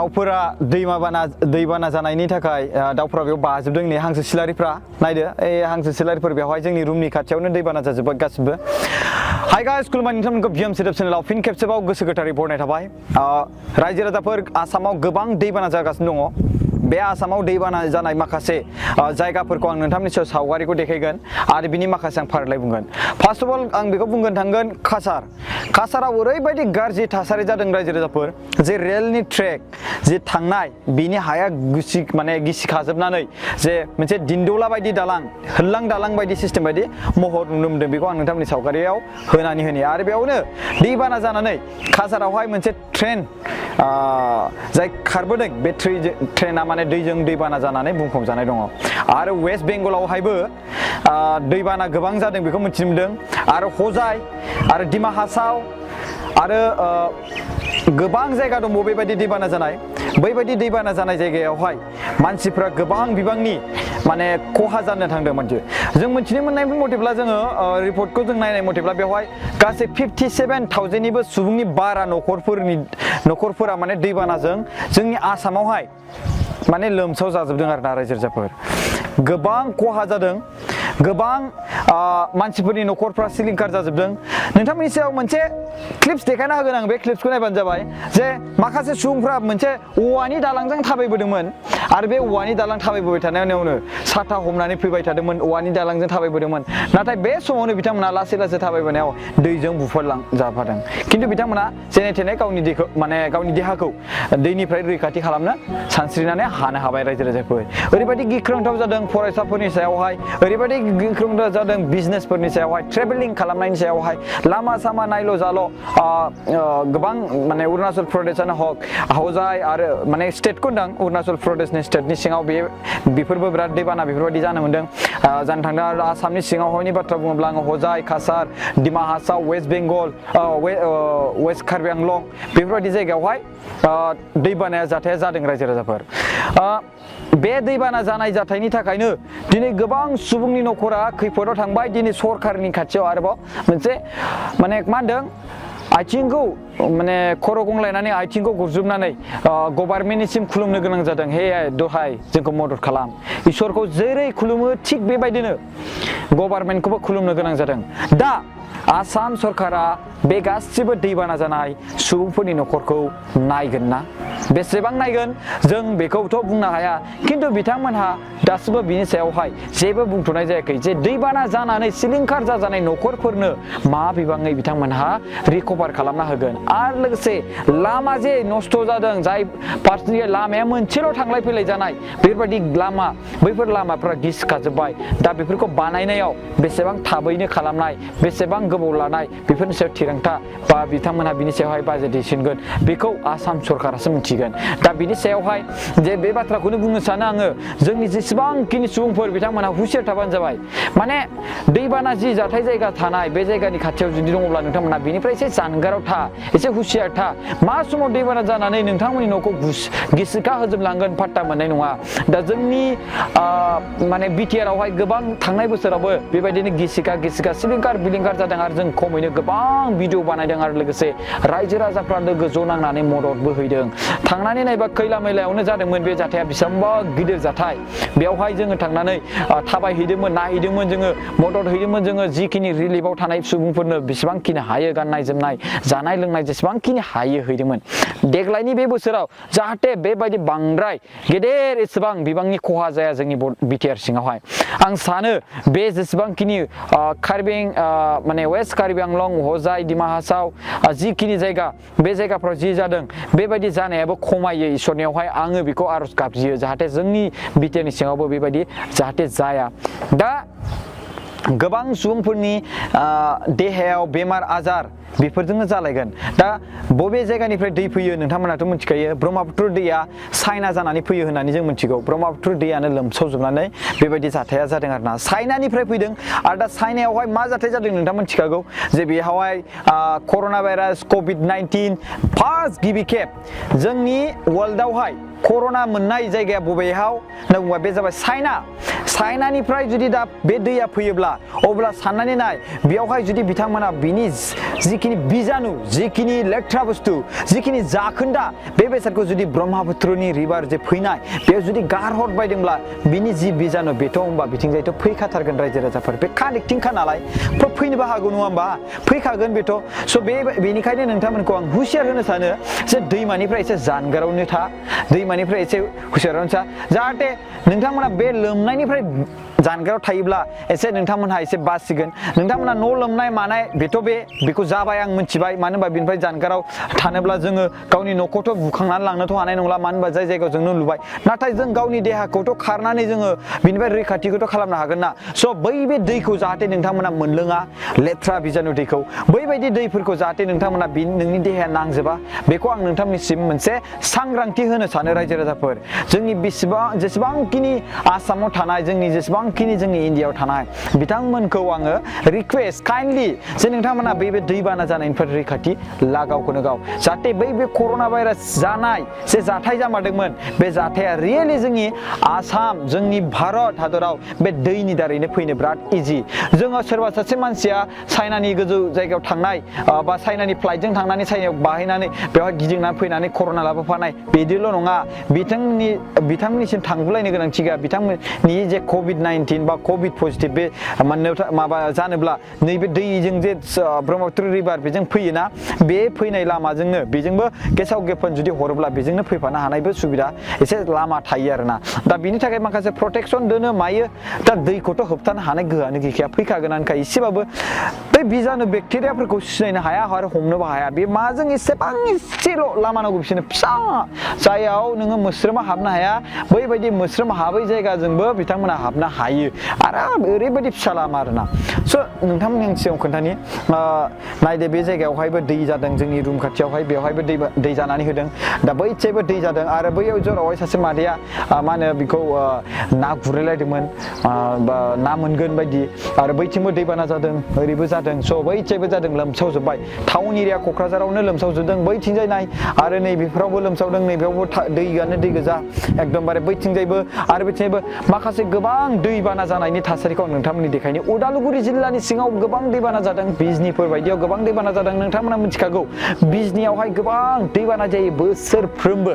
दाउफोरा दैबाना जानायनि थाखाय दाउफोरा बेयाव बाजोबदों नै हांसो सिलारिफ्रा नायदो हांसो सिलारिफोर बेवहाय जोंनि रुमनि खाथियावनो दैबाना जाजोब्बाय गासिबो। हाय गाइस खुलुमबाय नोंथांमोनखौ बिएम सोदोब चेनेलाव फिन खेबसेबाव गोसो गोथारै बरायनाय थाबाय। रायजो राजाफोर आसामाव गोबां दैबाना जागासिनो दङ। बे आसामाव दैबाना जानाय माखासे जायगाफोरखौ आं नोंथांनि सायाव सावगारिखौ देखायगोन आरो बिनि माखासे आं फारिलाइ बुंगोन। फार्स्ट अफ अल आं बेखौ बुंगोन थांगोन कासाराव ओरैबायदि गाज्रि थासारि जादों रायजो राजाफोर जे रेलनि ट्रेक जे थांनाय बिनि हाया गिसिखाजोबनानै जे मोनसे दिन्दौला बायदि दालां होल्लां दालां बायदि सिस्टेम बायदि महर नुनो मोनदों। बेखौ आं नोंथांमोननि सावगारियाव होनानै होनि आरो बेयावनो दैबाना जानानै कासारावहाय मोनसे ट्रेन जाय खारबोदों बे ट्रेना माने दैजों दैबाना जानानै बुंफबजानाय दङ। आरो वेस्ट बेंगलावहायबो दैबाना गोबां जादों बेखौ मिथिनो मोनदों। आरो हजाय आरो दिमा हासाव आरो गोबां जायगा दङ बेबायदि दैबाना जानाय। बैबायदि दैबाना जानाय जायगायावहाय मानसिफ्रा गोबां बिबांनि माने खहा जानो थांदों मानसि। जों मिथिनो मोननाय मथेब्ला जोङो रिपर्टखौ जों नायनाय मथेब्ला बेवहाय गासै 57,000निबो सुबुंनि बारा न'खरफोरा माने दैबानाजों जोंनि आसामावहाय माने लोमसाव जाजोबदों आरो ना रायजो राजाफोर। गोबां खहा जादों, गोबां मानसिफोरनि न'खरफ्रा सिलिंखार जाजोबदों। नोंथांमोननि सायाव मोनसे क्लिप्स देखायना होगोन आं। बे क्लिप्सखौ नायबानो जाबाय जे माखासे सुबुंफ्रा मोनसे औवानि दालांजों थाबायबोदोंमोन आरो बे औवानि दालां थाबायबोबाय थानायावनो साथा हमनानै फैबाय थादोंमोन, औवानि दालांजों थाबायबोदोंमोन। नाथाय बे समावनो बिथांमोना लासै लासै थाबायबोनायाव दैजों बुफारलांजाफादों। खिन्थु बिथांमोना जेने थेने गावनि देहाखौ दैनिफ्राय रैखाथि खालामनो सानस्रिनानै हानो हाबाय रायजो राजाफोर। ओरैबायदि गिख्रंथाव जादों फरायसाफोरनि सायावहाय, ओरैबायदि गिख्रंथाव जादों बिजनेसफोरनि सायावहाय, ट्रेभेलिं खालामनायनि सायावहाय। लामा सामा नायल' जाल' गोबां माने अरुणाचल प्रदेशानो हक हजाय आरो माने स्टेटखौ होनदों अरुणाचल प्रदेशनि स्टेटनि सिङाव बेफोरबो बिराद दैबाना बेफोरबायदि जानो मोनदों। जानो थांदों आरो आसामनि सिङावहायनि बाथ्रा बुङोब्ला आङो हजाय, कासार, दिमा हासाव, वेस्ट बेंगल, वेस्ट कार्बि आंलं बेफोरबायदि जायगायावहाय दैबानाया जाथाया जादों रायजो राजाफोर। बे दैबाना जानाय जाथायनि थाखायनो दिनै गोबां सुबुंनि न'खरा खैफोदाव थांबाय। दिनै सरखारनि खाथियाव आरोबाव मोनसे माने मा होनदों आथिंखौ माने खर' गंलायनानै आथिंखौ गुरजुबनानै गभार्नमेन्टनिसिम खुलुमनो गोनां जादों। हे दहाय जोंखौ मदद खालाम। इसोरखौ जेरै खुलुमो थिग बेबायदिनो गभार्नमेन्टखौबो खुलुमनो गोनां जादों। दा आसाम सरकारा बे गासिबो दैबाना जानाय सुबुंफोरनि न'खरखौ नायगोन ना? बेसेबां नायगोन जों बेखौथ' बुंनो हाया। खिन्थु बिथांमोनहा दासिमबो बिनि सायावहाय जेबो बुंथ'नाय जायाखै जे दैबाना जानानै सिलिंखार जाजानाय न'खरफोरनो मा बिबाङै बिथांमोनहा रिकभार खालामना होगोन। आरो लोगोसे लामा जे नस्थ' जादों, जाय फारसेथिं लामाया मोनसेल' थांलाय फैलाय जानाय बेफोरबायदि लामा, बैफोर लामाफ्रा गिसिखाजोब्बाय। दा बेफोरखौ बानायनायाव बेसेबां थाबैनो खालामनाय, बेसेबां गोबाव लानाय बेफोरनि सायाव थिरांथा बा बिथांमोनहा बिनि सायावहाय बाजेट दैसिनगोन बेखौ आसाम सरकारासो मिथिगोन। दा बिनि सायावहाय जे बे बाथ्राखौनो बुंनो सानो आङो, जोंनि जेसेबांखिनि सुबुंफोर बिथांमोनहा हुसियार थाबानो जाबाय। माने दैबाना जि जाथाय जायगा थानाय बे जायगानि खाथियाव जुदि दङब्ला नोंथांमोना बेनिफ्राय एसे जानगाराव था, एसे हुसियार था। मा समाव दैबाना जानानै नोंथांमोननि न'खौ गिसिखा होजोबलांगोन पात्ता मोननाय नङा। दा जोंनि माने बिटिआर आवहाय गोबां थांनाय बोसोरावबो बेबायदिनो गिसिखा सिलिंखार बिलिंखार जादों आरो जों खमैनो गोबां भिडिअ बानायदों आरो लोगोसे रायजो राजाफ्रा लोगो ज' नांनानै मददबो हैदों। थांनानै नायबा खैला मैलायावनो जादोंमोन बे जाथाया, बेसेबांबा गिदिर जाथाय। बेवहाय जोङो थांनानै थाबायहैदोंमोन, नायहैदोंमोन जोङो, मदद हैदोंमोन जोङो। जिखिनि रिलिफआव थानाय सुबुंफोरनो बेसेबांखिनि हायो गाननाय जोमनाय, जानाय लोंनाय जेसेबांखिनि हायो हैदोंमोन। देग्लायनि बे बोसोराव जाहाथे बेबायदि बांद्राय गेदेर एसेबां बिबांनि खहा जाया जोंनि बिटिआर सिङावहाय। आं सानो बे जेसेबांखिनि माने वेस्ट कार्बि आंलं, हजाय, दिमा हासाव जिखिनि जायगा बे जायगाफ्राव जि जादों बेबायदि जानायाबो खमायो इसोरनियावहाय आङो बेखौ आरज गाबज्रियो। जाहाथे जोंनि बिटिआरनि सिङावबो बेबायदि जाहाथे जाया। दा गोबां सुबुंफोरनि देहायाव बेमार आजार बेफोरजोंनो जालायगोन। दा बबे जायगानिफ्राय दै फैयो नोंथांमोनाथ' मिथिखायो। ब्रह्मपुत्र दैया चाइना जानानै फैयो होननानै जों मिथिगौ। ब्रह्मपुत्र दैयानो लोमसावजोबनानै बेबायदि जाथाया जादों आरोना। चाइनानिफ्राय फैदों आरो दा चाइनायावहाय मा जाथाय जादों नोंथां मिथिखागौ जे बेयावहाय कर'ना भाइरास कभिड-19 फार्स्ट गिबि खेब जोंनि वर्ल्डआवहाय कर'ना मोननाय जायगाया बबेयाव होनना बुङोबा बे जाबाय चाइना। चाइनानिफ्राय जुदि दा बे दैया फैयोब्ला अब्ला साननानै नाय बेयावहाय जुदि बिथांमोना बिनि जिखिनि बिजानु जिखिनि लेथ्रा बुस्थु जिखिनि जाखोन्दा बे बेसादखौ जुदि ब्रह्मपुत्रनि रिभार जे फैनाय बेयाव जुदि गारहरबायदोंब्ला बिनि जि बिजानु बेथ' होमबा बिथिंजायथ' फैखाथारगोन रायजो राजाफोर बे कानेक्टिंखा नालाय फैनोबो हागौ नङा होमबा फैखागोन बेथ' स' बेनिखायनो नोंथांमोनखौ आं हुसियार होनो सानो जे दैमानिफ्राय एसे जानगारावनो था दैमानिफ्राय एसे हुसियारावनो था जाहाथे नोंथांमोना बे लोमनायनिफ्राय जानगाराव थायोब्ला एसे नोंथांमोनहा एसे बासिगोन नोंथांमोना न' लोमनाय मानाय बेखौ जाबाय आं मिथिबाय मानो होनबा बिनिफ्राय जानगाराव थानोब्ला जोङो गावनि न'खौथ' बुखांनानै लांनोथ' हानाय नंला मानो होनबा जाय जायगायाव जों न' लुबाय नाथाय जों गावनि देहाखौथ' खारनानै जोङो बिनिफ्राय रैखाथिखौथ' खालामनो हागोन ना स' बे दैखौ जाहाथे नोंथांमोना मोनलोङा लेथ्रा बिजानु दैखौ बैबायदि दैफोरखौ जाहाथे नोंथांमोना नोंनि देहाया नांजोबा बेखौ आं नोंथांनिसिम मोनसे सांग्रांथि होनो सानो रायजो राजाफोर जोंनि जेसेबांखिनि आसामाव थानाय जेसेबांखिनि जोंनि इण्डियाआव थानाय बिथांमोनखौ आङो रिक्वेस्ट काइन्डलि जे नोंथांमोना बे दैबाना जानायनिफ्राय रैखाथि गावखौनो गाव जाहाथे बे कर'ना भाइरास जानाय जे जाथाय जामारदोंमोन बे जाथाया रियेलि जोंनि आसाम जोंनि भारत हादराव बे दैनि दारैनो फैनो बिराद इजि जोङो सोरबा सासे मानसिया चाइनानि गोजौ जायगायाव थांनाय बा चाइनानि फ्लाइटजों थांनानै चाइनायाव बाहैनानै बेवहाय गिदिंनानै फैनानै कर'ना लाबोफानाय बिदिल' नङा बिथांमोननिसिम थांगुलायनो गोनांथि गैया बिथांमोननि जे कभिड-19 बा कभिड पजिटिभ बे माबा जानोब्ला नैबे दैजों जे ब्रह्मपुत्र रिभार बेजों फैयोना बे फैनाय लामाजोंनो बेजोंबो गेसाव गेफोन जुदि हरोब्ला बेजोंनो फैफानो हानायबो सुबिदा एसे लामा थायो आरोना दा बिनि थाखाय माखासे प्रटेक्सन दोनो मायो दा दैखौथ' होबथानो हानाय गोहोआनो गैखाया फैखागोनानोखा एसेबाबो बै बिजानु बेक्टेरियाफोरखौ सिनायनो हाया आरो हमनोबो हाया बे माजों एसेबां एसेल' लामा नांगौ बिसोरनो फिसा जायाव नोङो मोस्रोमा हाबनो हाया बैबायदि मोस्रोम हाबै जायगाजोंबो बिथांमोना हाबनो हायो आरो ओरैबायदि फिसा लामा आरोना स' नोंथांमोननि आं सिगाङाव खोन्थानि नायदो बे जायगायावहायबो दै जादों जोंनि रुम खाथियावहाय बेवहायबो दै जानानै होदों दा बैथिंबो दै जादों आरो बैयाव जरावहाय सासे मादैया मा होनो बेखौ ना गुरलायदोंमोन बा ना मोनगोन बायदि आरो बैथिंबो दैबाना जादों ओरैबो जादों स' बैथिंबो जादों लोमसावजोब्बाय टाउन एरिया क'क्राझारावनो लोमसावजोबदों बैथिंजाय नाय आरो नैबेफोरावबो लोमसावदों नैबेयावबो दैयानो दै गोजा एकदमबारे बैथिंजायबो आरो बैथिंजायबो माखासे गोबां दैबाना जानायनि थासारिखौ आं नोंथांमोननि देखायनि उदालगुरि जिल्लानि सिङाव गोबां दैबाना जादों बिजनिफोर बायदियाव गोबां दैबाना जादों नोंथांमोना मिथिखागौ बिजनियावहाय गोबां दैबाना जायो बोसोरफ्रोमबो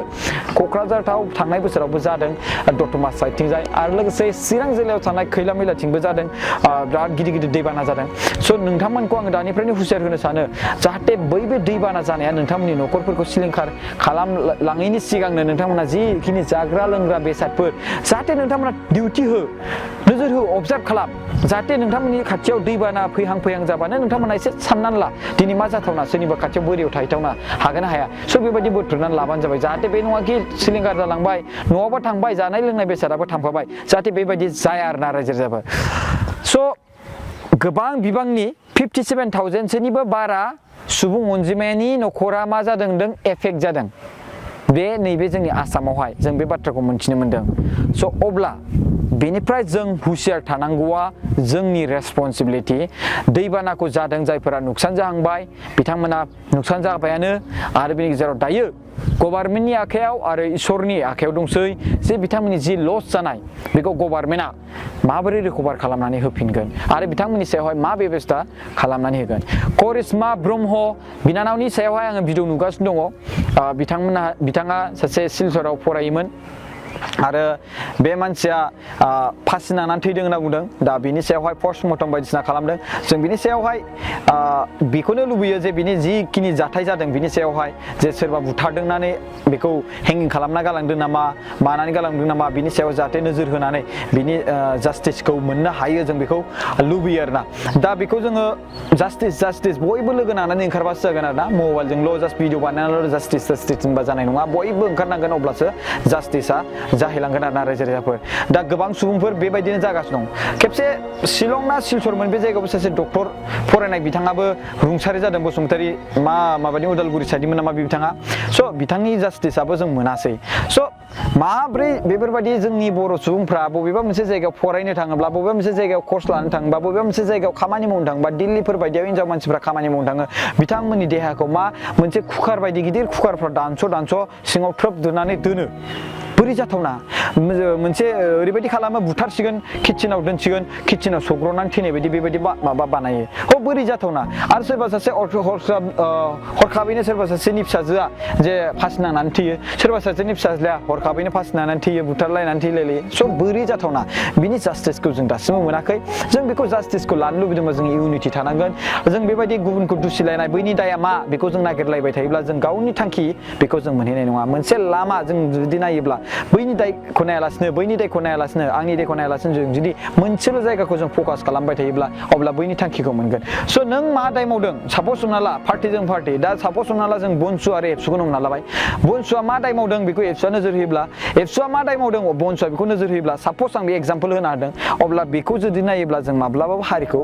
क'क्राझार थांनाय बोसोरावबो जादों दतमा साइडथिंजाय आरो लोगोसे चिरां जिल्लायाव थानाय खैला मैलाथिंबो जादों बिराद गिदिर दैबाना जादों स' नोंथांमोनखौ आङो दानिफ्रायनो हुसियार होनो सानो जाहाथे बे दैबाना जानाया नोंथांमोननि न'खरफोरखौ सिलिंखार खालामलाङैनि सिगांनो नोंथांमोना जिखिनि जाग्रा लोंग्रा बेसादफोर जाहाथे नोंथांमोना डिउटि हो नोजोर हो अबजार्भ खालाम जाहाथे नोंथांमोननि खाथियाव दैबाना फैहां जाबानो नोंथांमोना एसे साननानै ला दिनै मा जाथावना सोरनिबा खाथियाव बोरियाव थाहैथावना हागोन ना हाया स' बेबायदि बुथुमनानै लाबानो जाबाय जाहाथे बे नङा कि सिलिंखार जालांबाय न'आवबो थांबाय जानाय लोंनाय बेसादाबो थांफाबाय जाहाथे बेबायदि जाया आरोना रायजो राजाफोर स' गोबां बिबांनि 57,000सोनिबो बारा सुबुं अनजिमानि न'खरा मा जादों एफेक्ट जादों बे नैबे जोंनि आसामावहाय जों बे बाथ्राखौ मोनथिनो मोनदों स' अब्ला बेनिफ्राय जों हुसियार थानांगौआ जोंनि रेसपन्सिबिलिटि दैबानाखौ जादों जायफोरा नुकसान जाहांबाय बिथांमोना नुकसान जाबायानो आरो बेनि गेजेराव दायो गभार्नमेन्टनि आखायाव आरो इसोरनि आखायाव दंसै जे बिथांमोननि जि लस जानाय बेखौ गभार्नमेन्टआ माबोरै रिकभार खालामनानै होफिनगोन आरो बिथांमोननि सायावहाय मा बेबस्था खालामनानै होगोन करिश्मा ब्रह्म बिनानावनि सायावहाय आङो भिडिअ नुगासिनो दङ बिथाङा सासे सिलचराव फरायोमोन आरो बे मानसिया फासि नांनानै थैदों होनना बुंदों दा बिनि सायावहाय पस्टमर्टम बायदिसिना खालामदों जों बिनि सायावहाय बेखौनो लुबैयो जे बिनि जिखिनि जाथाय जादों बिनि सायावहाय जे सोरबा बुथारदोंनानै बेखौ हेंगिं खालामना गालांदों नामा मानानै गालांदों नामा बिनि सायाव जाहाथे नोजोर होनानै बिनि जास्टिसखौ मोननो हायो जों बेखौ लुबैयो आरोना दा बेखौ जोङो जास्टिस बयबो लोगो नांनानै ओंखारबासो जागोन आरोना मबाइलजोंल' जास्ट भिडिअ बानायनानैल' जास्टिस होनबा जानाय नङा बयबो ओंखारनांगोन अब्लासो जास्टिसा जाहैलांगोन आरोना रायजो राजाफोर दा गोबां सुबुंफोर बेबायदिनो जागासिनो दं खेबसे शिलं ना सिलचरमोन बे जायगायावबो सासे डक्टर फरायनाय बिथाङाबो रुंसारि जादों बसुमतारी माबानि उदालगुरि साइडनिमोन नामा बिथाङा स' बिथांनि जास्टिसआबो जों मोनासै स' माब्रै बेफोरबायदि जोंनि बर' सुबुंफ्रा बबेबा मोनसे जायगायाव फरायनो थाङोब्ला बबेबा मोनसे जायगायाव कर्स लानो थाङोबा बबेबा मोनसे जायगायाव खामानि मावनो थाङोबा दिल्लीफोर बायदियाव हिनजाव मानसिफ्रा खामानि मावनो थाङो बिथांमोननि देहाखौ मा मोनसे कुकार बायदि गिदिर कुकारफ्राव दानस' सिङाव थ्रोब दोननानै दोनो बोरै जाथावना मोनसे ओरैबायदि खालामो बुथारसिगोन किटचेनाव दोनसिगोन किटचेनाव सौग्रावनानै थैनाय बायदि बेबायदि माबा बानायो बोरै जाथावना आरो सोरबा सासे हरखाबैनो सोरबा सासेनि फिसाजोआ जे फासि नांनानै थैयो सोरबा सासेनि फिसाज्लाया हरखाबैनो फासि नांनानै थैयो बुथारलायनानै थैलायलायो स' बोरै जाथावना बिनि जास्टिसखौ जों दासिमबो मोनाखै जों बेखौ जास्टिसखौ लानो लुबैदोंबा जों इउनिटि थानांगोन जों बेबायदि गुबुनखौ दुसिलायनाय बैनि दाया मा बेखौ जों नागिरलायबाय थायोब्ला जों गावनि थांखि बेखौ जों मोनहैनाय नङा मोनसे लामा जों जुदि नायोब्ला बैनि दायखौ नायालासिनो बैनि दायखौ नायालासिनो आंनि दायखौ नायालासिनो जों जुदि मोनसेल' जायगाखौ जों फकास खालामबाय थायोब्ला अब्ला बैनि थांखिखौ मोनगोन स' नों मा दाय मावदों सापस हमना ला पार्टिजों पार्टि दा सापस हमना ला जों बनसु आरो एबसुखौनो हमना लाबाय बनसुआ मा दाय मावदों बेखौ एबसुआ नोजोर होयोब्ला एबसुआ मा दाय मावदों बनसुआ बेखौ नोजोर होयोब्ला सापस आं बे एग्जाम्पल होनो हादों अब्ला बेखौ जुदि नायोब्ला जों माब्लाबाबो हारिखौ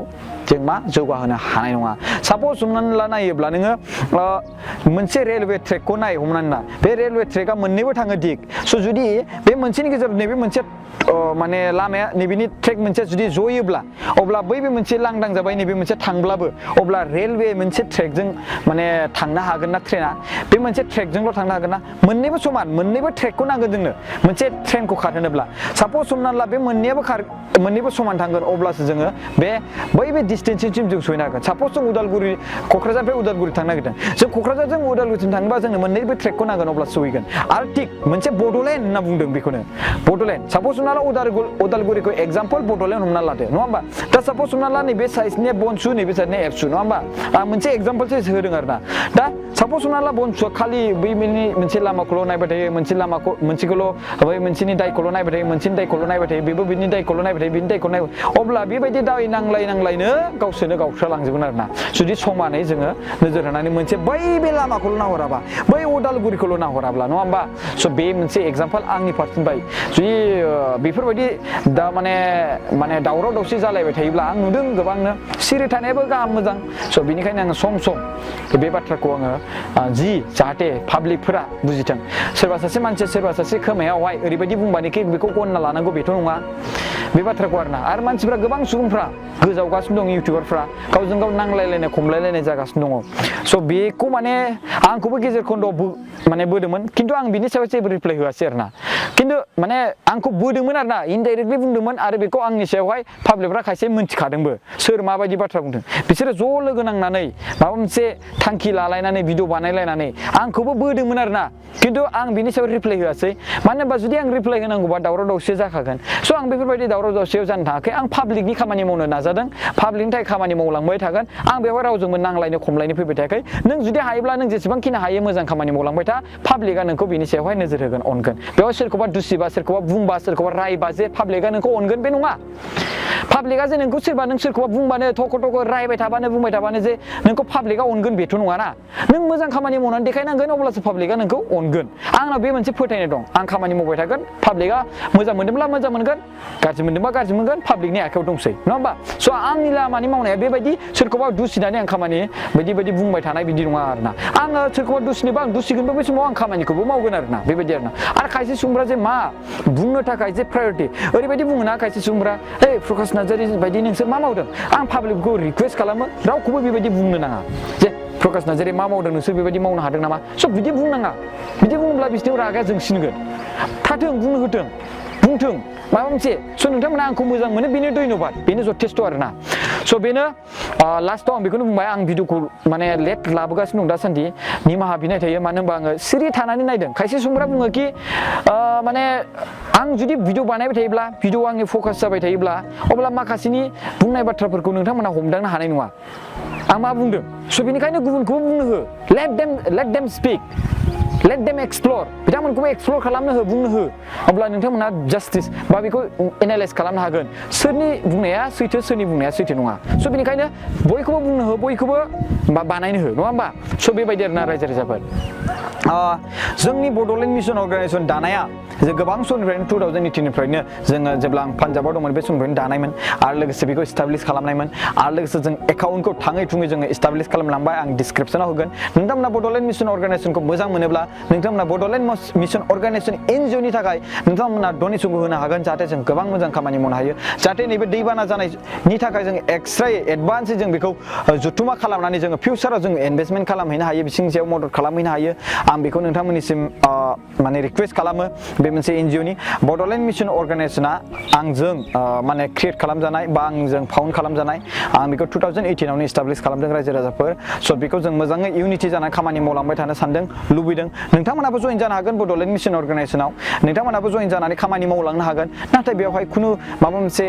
जों मा जौगाहोनो हानाय नङा सापस हमनानै ला नायोब्ला नोङो मोनसे रेलवे ट्रेकखौ नाय हमनानै ला बे रेलवे ट्रेकआ मोननैबो थाङो दिग स' जुदि बे मोनसेनि गेजेराव नैबे मोनसे माने लामाया नैबेनि ट्रेक मोनसे जुदि जयोब्ला अब्ला बैबे मोनसे लांदां जाबाय नैबे मोनसे थांब्लाबो अब्ला रेलवे मोनसे ट्रेकजों माने थांनो हागोन ना ट्रेना बे मोनसे ट्रेकजोंल' थांनो हागोन ना मोननैबो समान मोननैबो ट्रेकखौ नांगोन जोंनो मोनसे ट्रेनखौ खारहोनोब्ला सापस हमनानै ला बे मोननैबो समान थांगोन अब्लासो जोङो बै डिस्टेन्ससिम जों सहैनो हागोन सापस जों उदालगुरि क'क्राझारनिफ्राय उदालगुरि थांनो नागिरदों जों क'क्राझारजों उदालगुरिसिम थाङोबा जोंनो मोननैबो ट्रेकखौ नांगोन अब्लासो सहैगोन आरो थिग मोनसे बड'लेण्ड होनना बुंदों बेखौनो बड'लेण्ड सापस हमना ला उदालगुरिखौ एग्जाम्पल बड'लेण्ड हमना लादो नङा होमबा दा सापस हमना ला नैबे साइडनि बनसु नैबे साइडनि एबसु नङा होमबा आं मोनसे एग्जाम्पलसो होदों आरो ना दा सापस हमना ला बनसुआ खालि बै मोनसे लामाखौल' नायबाय थायो मोनसेखौल' बै मोनसेनि दायखौल' नायबाय थायो मोनसेनि दायखौल' नायबाय थायो बेबो बिनि दायखौल' नायबाय थायो बिनि दायखौल' नायबाय अब्ला बेबायदि दाय नांलायनो गावसोरनो गावस्रालांजोबगोन आरो ना जुदि समानै जोङो नोजोर होनानै मोनसे बे लामाखौल' नाहराबा बै उदालगुरिखौल' नाहराब्ला नङा होमबा स' बे मोनसे एग्जाम्पल आंनि फारसेनिफ्राय जुदि बेफोरबायदि दा माने दावराव दावसि जालायबाय थायोब्ला आं नुदों गोबांनो सिरि थानायाबो गाहाम मोजां स' बेनिखायनो आङो सम बे बाथ्राखौ आङो जाहाथे पाब्लिकफोरा बुजिथों सोरबा सासे मानसि सोरबा सासे खोमायावहाय ओरैबायदि बुंबानोखि बेखौ गनना लानांगौ बेथ' नङा बे बाथ्राखौ आरोना आरो मानसिफ्रा गोबां सुबुंफ्रा गोजावगासिनो दं इउटिउबारफ्रा गावजों गाव नांलायलायनाय खमलायलायनाय जागासिनो दङ स' बेखौ माने आंखौबो गेजेर खन्द'आव माने बोदोंमोन खिन्थु आं बिनि सायाव जेबो रिप्लाय होआसै आरोना खिन्थु माने आंखौ बोदोंमोन आरोना इनडाइरेक्टलि बुंदोंमोन आरो बेखौ आंनि सायावहाय पाब्लिकफ्रा खायसे मोनथिखादोंबो सोर माबायदि बाथ्रा बुंदों बिसोरो ज' लोगो नांनानै माबा मोनसे थांखि लालायनानै भिडिअ बानायलायनानै आंखौबो बोदोंमोन आरोना खिन्थु आं बिनि सायाव रिप्लाय होआसै मानो होनबा जुदि आं रिप्लाय होनांगौबा दावराव दावसि जाखागोन स' आं बेफोरबायदि दावराव दावसियाव जानो थाङाखै आं पाब्लिकनि खामानि मावनो नाजादों पाब्लिकनि थाखाय खामानि मावलांबाय थागोन आं बेवहाय रावजोंबो नांलायनो खमलायनो फैबाय थायाखै नों जुदि हायोब्ला नों जेसेबांखिनि हायो मोजां खामानि मावलांबाय था पाब्लिकआ नोंखौ बिनि सायावहाय नोजोर होगोन अनगोन बेवहाय सोरखौबा दुसिबा सोरखौबा बुंबा सोरखौबा रायबा जे पाब्लिकआ नोंखौ अनगोन बे नङा पाब्लिकआ जे नोंखौ नों सोरखौबा बुंबानो थख' रायबाय थाबानो बुंबाय थाबानो जे नोंखौ पाब्लिकआ अनगोन बेथ' नङाना नों मोजां खामानि मावनानै देखायनांगोन अब्लासो पाब्लिकआ नोंखौ अनगोन आंनाव बे मोनसे फोथायनाय दं आं खामानि मावबाय थागोन पाब्लिकआ मोजां मोनदोंब्ला मोजां मोनगोन गाज्रि मोनदोंबा गाज्रि मोनगोन पाब्लिकनि आखायाव दंसै नङा होमबा स' आंनि लामानि मावनाया बेबायदि सोरखौबा दुसिनानै आं खामानि बायदि बुंबाय थानाय बिदि नङा आरोना आङो सोरखौबा दुसिनोबा आं दुसिगोनबो बे समाव आं खामानिखौबो मावगोन आरोना बेबायदि आरोना आरो खायसे सुबुंफ्रा जे मा बुंनो थाखाय जे प्रायरिटि ओरैबायदि बुङोना खायसे सुबुंफ्रा हे प्रकाश नार्जारि बायदि नोंसोर मा मावदों आं पाब्लिकखौ रिकुवेस्ट खालामो रावखौबो बेबायदि बुंनो नाङा जे प्रकाश नार्जारि मा मावदों नोंसोर बेबायदि मावनो हादों नामा स' बिदि बुंनाङा बिदि बुङोब्ला बिसोरनियाव रागाया जोंसिनगोन थाथों बुंनो होथों बुंथों माबा मोनसे स' नोंथांमोना आंखौ मोजां मोनो बेनो धन्यबाद बेनो जथेस्थ' आरोना स' बेनो लास्टआव आं बेखौनो बुंबाय आं भिडिअखौ माने लेट लाबोगासिनो दं दासान्दि निमाहा बिनाय थायो मानो होनबा आङो सिरि थानानै नायदों खायसे सुबुंफ्रा बुङो कि माने आं जुदि भिडिअ बानायबाय थायोब्ला भिडिअ आंनि फकास जाबाय थायोब्ला अब्ला माखासेनि बुंनाय बाथ्राफोरखौ नोंथांमोना हमदांनो हानाय नङा आं मा बुंदों स' बेनिखायनो गुबुनखौबो बुंनो हो let them speak let them explore बिथांमोनखौबो एक्सप्लर खालामनो हो बुंनो हो अब्ला नोंथांमोना जास्टिस बा बेखौ एनालाइज खालामनो हागोन सोरनि बुंनाया सैथो सोरनि बुंनाया सैथो नङा स' बेनिखायनो बयखौबो बुंनो हो बयखौबो बानायनो हो नङा होमबा स' बेबायदि आरोना रायजो राजाफोर जोंनि बड'लेण्ड मिसन अर्गानाइजेसन दानाया जे गोबां समनिफ्रायनो 2018निफ्रायनो जोङो जेब्ला आं पान्जाबाव दंमोन बे समनिफ्रायनो दानायमोन आरो लोगोसे बेखौ इस्टाब्लिश खालामनायमोन आरो लोगोसे जों एकाउन्टखौ थाङै थुङै जोङो इस्टाब्लिश खालामलांबाय आं डिसक्रिपसनाव होगोन नोंथांमोना बड'लेण्ड मिसन अर्गानाइजेसनखौ मोजां मोनोब्ला नोंथांमोना बड'लेण्ड मिसन अर्गानाइजेसन एनजिअनि थाखाय नोंथांमोना डनेसनबो होनो हागोन जाहाथे जों गोबां मोजां खामानि मावनो हायो जाहाथे नैबे दैबाना जानायनि थाखाय जों एक्सट्रायै एडभान्सै जों बेखौ जथुमा खालामनानै जोङो फिउचाराव जों इनभेस्टमेन्ट खालामहैनो हायो बिसिनि सायाव मदद खालामहैनो हायो आं बेखौ नोंथांमोननिसिम माने रिकुवेस्ट खालामो बे मोनसे एनजिअनि बड'लेण्ड मिशन अर्गानाइजेसना आंजों माने क्रिएट खालामजानाय बा आंजों फाउन्ड खालामजानाय आं बेखौ 2018 आवनो इस्टाब्लिश खालामदों रायजो राजाफोर स' बेखौ जों मोजाङै इउनिटि जानानै खामानि मावलांबाय थानो सानदों लुबैदों नोंथांमोनाबो जइन जानो हागोन बड'लेण्ड मिशन अर्गानाइजेसनाव नोंथांमोनाबो जइन जानानै खामानि मावलांनो हागोन नाथाय बेवहाय खुनु माबा मोनसे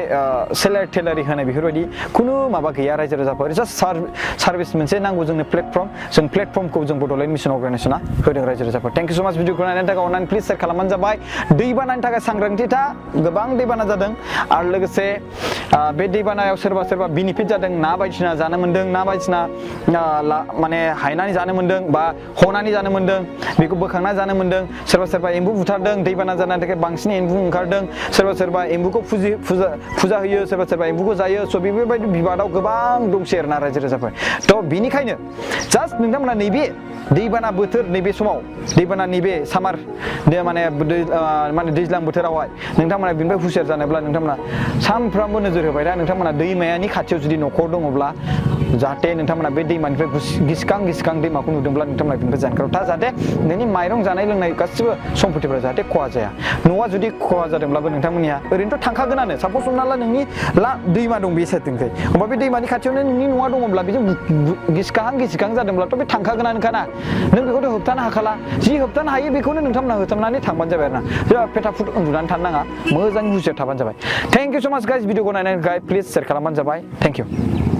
सेलारि टेलारि होनाय बेफोरबायदि खुनु माबा गैया रायजो राजाफोर जास्ट सार्भिस मोनसे नांगौ जोंनो प्लेटफर्म जों प्लेटफर्मखौ जों बड'लेण्ड मिशन अर्गानाइजेसना होदों रायजो राजाफोर थेंक इउ स' माच भिडिअखौ नायनायनि थाखाय अननानै प्लिज शेयार खालामबानो जाबाय दैबानानि थाखाय सांग्रांथि था गोबां दैबाना जादों आरो लोगोसे बे दैबानायाव सोरबा सोरबा बेनिफिट जादों ना बायदिसिना जानो मोन्दों ना बायदिसिना माने हायनानै जानो मोन्दों बा हनानै जानो मोन्दों बेखौ बोखांना जानो मोन्दों सोरबा सोरबा एम्बु बुथारदों दैबाना जानायनि थाखाय बांसिन एम्बु ओंखारदों सोरबा सोरबा एम्बुखौ फुजा होयो सोरबा सोरबा एम्बुखौ जायो स' बेफोरबायदि बिबादाव गोबां दंसै आरोना रायजो राजाफोर थ' बेनिखायनो जास्ट नोंथांमोना नैबे दैबाना बोथोर नैबे समाव दैबाना नैबे सामार माने दैज्लां बोथोरावहाय नोंथांमोना बेनिफ्राय हुसियार जानोब्ला नोंथांमोना सानफ्रामबो नोजोर होबाय दा नोंथांमोना दैमानि खाथियाव जुदि न'खर दङब्ला जाहाथे नोंथांमोना बे दैमानिफ्राय गिसिखां दैमाखौ नुदोंब्ला नोंथांमोना बेनिफ्राय जानगाराव था जाहाथे नोंनि माइरं जानाय लोंनाय गासिबो सम्पतिफोरा जाहाथे खहा जाया न'आ जुदि खहा जादोंब्लाबो नोंथांमोननिया ओरैनोथ' थांखागोनानो सापस हमना ला नोंनि दैमा दं बे साइडथिंखै होमबा बे दैमानि खाथियावनो नोंनि न'आ दङब्ला बेजों गिसिखां जादोंब्लाथ' बे थांखागोनानोखाना नों बेखौथ' होबथानो हाखाला जि होबथानो हायो बेखौनो नोंथांमोना होबथानानै थांबानो जाबाय आरोना जोंहा पेटाफुट उन्दुनानै थानो नाङा मोजाङै हुसियार थाबानो जाबाय थेंक इउ स' माच गाइस भिडिअखौ नायनायनि थाखाय प्लिज शेयार खालामबानो जाबाय थेंक इउ